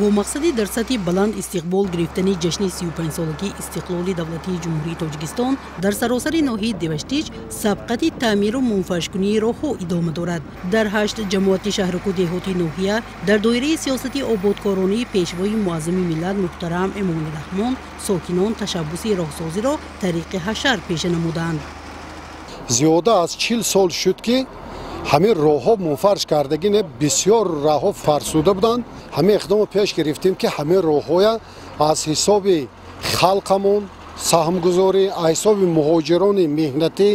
Бо мақсади дар сатҳи баланд истиқбол гирифтани ҷашни 35-солагии истиқлоли давлатии Ҷумҳурии Тоҷикистон дар саросари ноҳияи Деваштич сабқати таъмиру мунфаршкунии роҳҳо идома дорад. Дар 8 ҷамоати шаҳраку деҳоти ноҳия дар доираи сиёсати ободкоронии Пешвои муаззами миллат муҳтарам Эмомалӣ Раҳмон сокинон ташаббуси роҳсозиро тариқи ҳашар пеша намуданд. Зиёда аз 40 сол шуд, ки ҳамин роҳҳо мунфарш кардагӣ не, бисёр роҳҳо фарсуда буданд. Ҳамин иқдомо пеш гирифтем, ки ҳамин роҳҳоя аз ҳисоби халқамон саҳмгузорӣ, аз ҳисоби муҳоҷирони меҳнатӣ,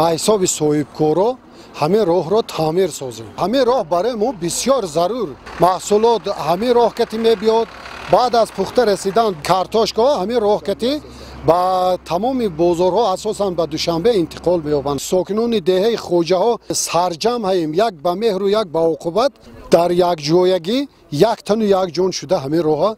аз ҳисоби соҳибкоро ҳамин роҳро таъмир созем. Ҳамин роҳ барои мо бисёр зарур. Маҳсулот ҳамин роҳ кати мебиёд, баъд аз пухта расидан картошкаҳо ҳамин роҳ кати ба тамоми бозорҳо, асосан ба Душанбе, интиқол меёбанд. Сокинони деҳаи Хоҷаҳо сарҷамъ ҳаем, як ба меҳру як ба оқубат, дар якҷоягӣ, як тану як ҷон шуда ҳамин роҳа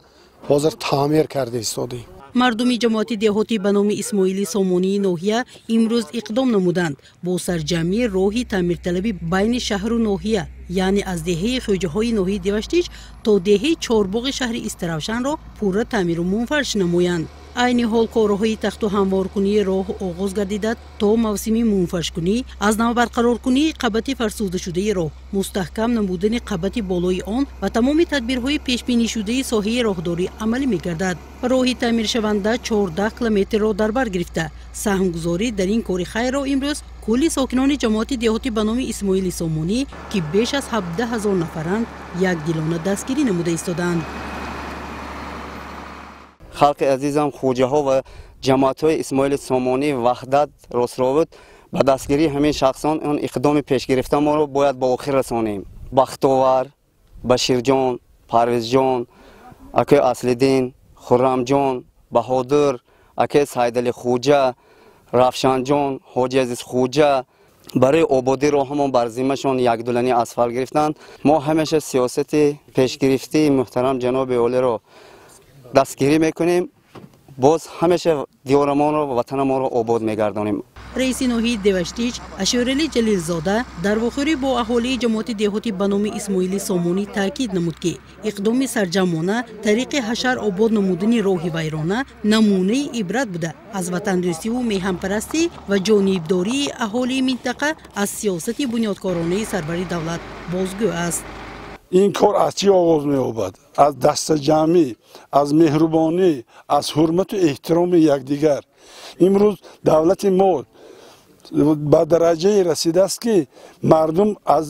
ҳозир таъмир карда истодем. Мардуми ҷамоати деҳотӣ ба номи Исмоили Сомонии ноҳия имрӯз иқдом намуданд бо сарҷамъӣ роҳи таъмирталаби байни шаҳру ноҳия, яъне аз деҳаи Хоҷаҳои ноҳияи Деваштич то деҳаи Чорбоғи шаҳри Истаравшанро пурра таъмиру мунфарш намоянд. Айни ҳол корҳои тахту ҳамворкунии роҳ оғоз гардида, то мавсими мунфаршкунӣ аз нав барқароркунии қабати фарсудашудаи роҳ, мустаҳкам намудани қабати болои он ва тамоми тадбирҳои пешбинишудаи соҳаи роҳдорӣ амалӣ мегардад. Роҳи таъмиршаванда 14 километрро дар бар гирифта, саҳмгузорӣ дар ин кори хайрро имрӯз кулли сокинони ҷамоати деҳотӣ ба номи Исмоили Сомонӣ, ки беш аз 17 ҳазор нафаранд, якдилона дастгирӣ намуда истодаанд. Халқи азизам, хоҷаҳо ва ҷамоатҳои Исмоили Сомонӣ, Ваҳдат, Ростровуд, ба дастгирии ҳамин шахсон он иқдоми пешгирифта моро бояд ба охир расонем. Бахтовар, Баширҷон, Парвизҷон, акои Аслиддин, Хуррамҷон, Баҳодур, акои Сайдали Хуҷа, Равшанҷон, Ҳоҷи Азиз Хуҷа барои ободии роҳамон бар зиммашон якдулани асфалт гирифтанд. Мо ҳамеша сиёсати пешгирифтии муҳтарам ҷаноби олиро дастгирӣ мекунем, боз ҳамеша диёрамонро ва ватанамонро обод мегардонем. Раиси ноҳияи Деваштич Ашӯрали Ҷалилзода дар вохӯрӣ бо аҳолии ҷамоати деҳотӣ ба номи Исмоили Сомонӣ таъкид намуд, ки иқдоми сарҷамъона тариқи ҳашар обод намудани роҳи вайрона намунаи ибрат буда, аз ватандӯстиву меҳанпарастӣ ва ҷонибдории аҳолии минтақа аз сиёсати бунёдкоронаи сарвари давлат бозгӯ аст. Ин кор аз чӣ оғоз меёбад? Аз дастаҷамъӣ, аз меҳрубонӣ, аз ҳурмату эҳтироми якдигар. Имрӯз давлати мо ба дараҷае расидааст, ки мардум аз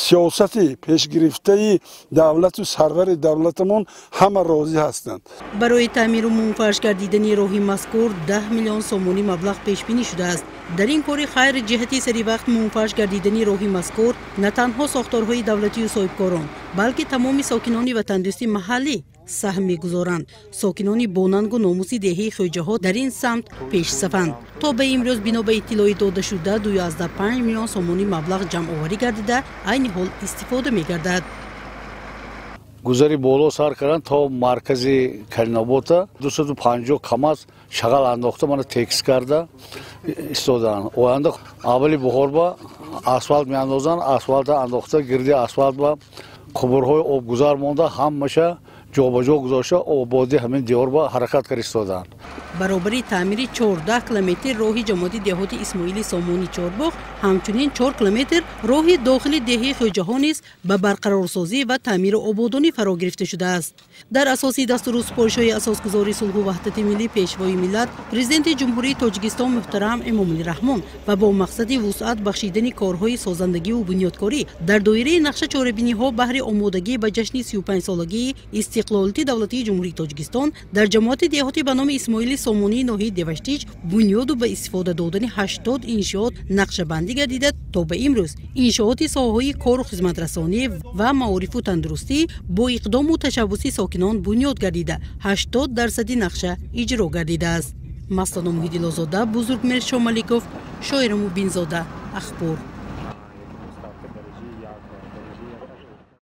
сиёсати пешгирифтаи давлату сарвари давлатамон ҳама розӣ ҳастанд. Барои таъмиру мунфарш гардидани роҳи мазкур 10 миллион сомонӣ маблағ пешбинӣ шудааст. Дар ин кори хайр ҷиҳати саривақт мунфарш гардидани роҳи мазкур на танҳо сохторҳои давлатию соҳибкорон, балки тамоми сокинони ватандӯсти маҳаллӣ саҳм мегузоранд. Сокинони бонангу номуси деҳаи Хоҷаҳо дар ин самт пешсафанд. То ба имрӯз, бино ба иттилои додашуда, 2,5 миллион сомонӣ маблағ ҷамъоварӣ гардида, айни ҳол истифода мегардад. Гузари боло сар кардан то маркази Калинобота 250 камаз шағал андохта, мана текс карда истодаанд. Оянда аввали баҳорба асфалт меандозанд. Асфалта андохта, гирди асфалт ба қубурҳои обгузар монда, ҳамаша ҷобаҷо гузошта, ободии ҳамин диёрба ҳаракат карда истодаанд. Баробари таъмири 14 километр роҳи ҷамоати деҳоти Исмоили Сомонӣ Чорбоғ, ҳамчунин 4 километр роҳи дохили деҳаи Хоҷаҳо низ ба барқарорсозӣ ва таъмиру ободонӣ фаро гирифта шудааст. Дар асоси дастуру супоришҳои асосгузори сулҳу ваҳдати миллӣ, Пешвои миллат, Президенти Ҷумҳурии Тоҷикистон муҳтарам Эмомалӣ Раҳмон ва бо мақсади вусъат бахшидани корҳои созандагиву бунёдкорӣ дар доираи нақша чорабиниҳо баҳри омодагӣ ба ҷашни 35-солагии истиқлолияти давлатии Ҷумҳурии Тоҷикистон дар ҷамоати деҳотӣ ба номи Исмоили Сомонии ноҳияи Деваштич бунёду ба истифода додани 80 иншоот нақшабандӣ гардида, то ба имрӯз иншооти соҳаҳои кору хизматрасонӣ ва маорифу тандурустӣ бо иқдому ташаббуси сокинон бунёд гардида, 80 дарсади нақша иҷро гардидааст. Мастано Муҳиддилозода, Бузургмер Шомаликов, Шоира Мубинзода, Ахбор.